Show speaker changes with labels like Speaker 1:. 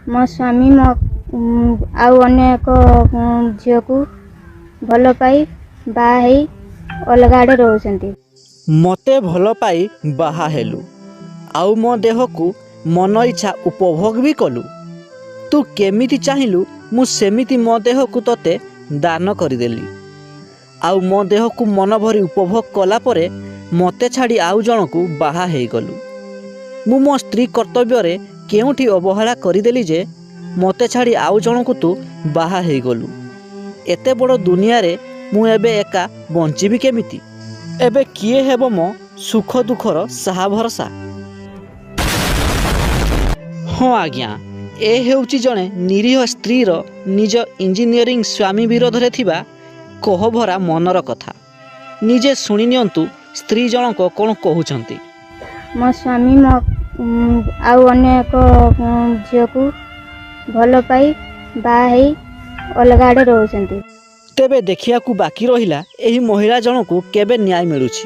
Speaker 1: ମୋ ସ୍ୱାମୀ ମୋ ଆଉ ଅନ୍ୟ ଏକ ଝିଅକୁ ଭଲ ପାଇ ବାହା ହେଇ ଅଲଗା ଆଡ଼େ ରହୁଛନ୍ତି।
Speaker 2: ମୋତେ ଭଲ ପାଇ ବାହା ହେଲୁ ଆଉ ମୋ ଦେହକୁ ମନ ଇଚ୍ଛା ଉପଭୋଗ ବି କଲୁ। ତୁ କେମିତି ଚାହିଁଲୁ, ମୁଁ ସେମିତି ମୋ ଦେହକୁ ତୋତେ ଦାନ କରିଦେଲି। ଆଉ ମୋ ଦେହକୁ ମନ ଭରି ଉପଭୋଗ କଲା ପରେ ମୋତେ ଛାଡ଼ି ଆଉ ଜଣକୁ ବାହା ହେଇଗଲୁ। ମୁଁ ମୋ ସ୍ତ୍ରୀ କର୍ତ୍ତବ୍ୟରେ କେଉଁଠି ଅବହେଳା କରିଦେଲି ଯେ ମୋତେ ଛାଡ଼ି ଆଉ ଜଣକୁ ତୁ ବାହା ହେଇଗଲୁ? ଏତେ ବଡ଼ ଦୁନିଆରେ ମୁଁ ଏବେ ଏକା ବଞ୍ଚିବି କେମିତି? ଏବେ କିଏ ହେବ ମୋ ସୁଖ ଦୁଃଖର ସାହା ଭରସା? ହଁ ଆଜ୍ଞା, ଏ ହେଉଛି ଜଣେ ନିରୀହ ସ୍ତ୍ରୀର ନିଜ ଇଞ୍ଜିନିୟରିଂ ସ୍ୱାମୀ ବିରୋଧରେ ଥିବା କୋହଭରା ମନର କଥା। ନିଜେ ଶୁଣି ନିଅନ୍ତୁ ସ୍ତ୍ରୀ ଜଣକ କ'ଣ କହୁଛନ୍ତି।
Speaker 1: ମୋ ସ୍ୱାମୀ ମୋ ଆଉ ଅନ୍ୟ ଏକ ଝିଅକୁ ଭଲ ପାଇ ବାହା ହେଇ ଅଲଗା ଆଡ଼େ ରହୁଛନ୍ତି।
Speaker 2: ତେବେ ଦେଖିବାକୁ ବାକି ରହିଲା, ଏହି ମହିଳା ଜଣକୁ କେବେ ନ୍ୟାୟ ମିଳୁଛି।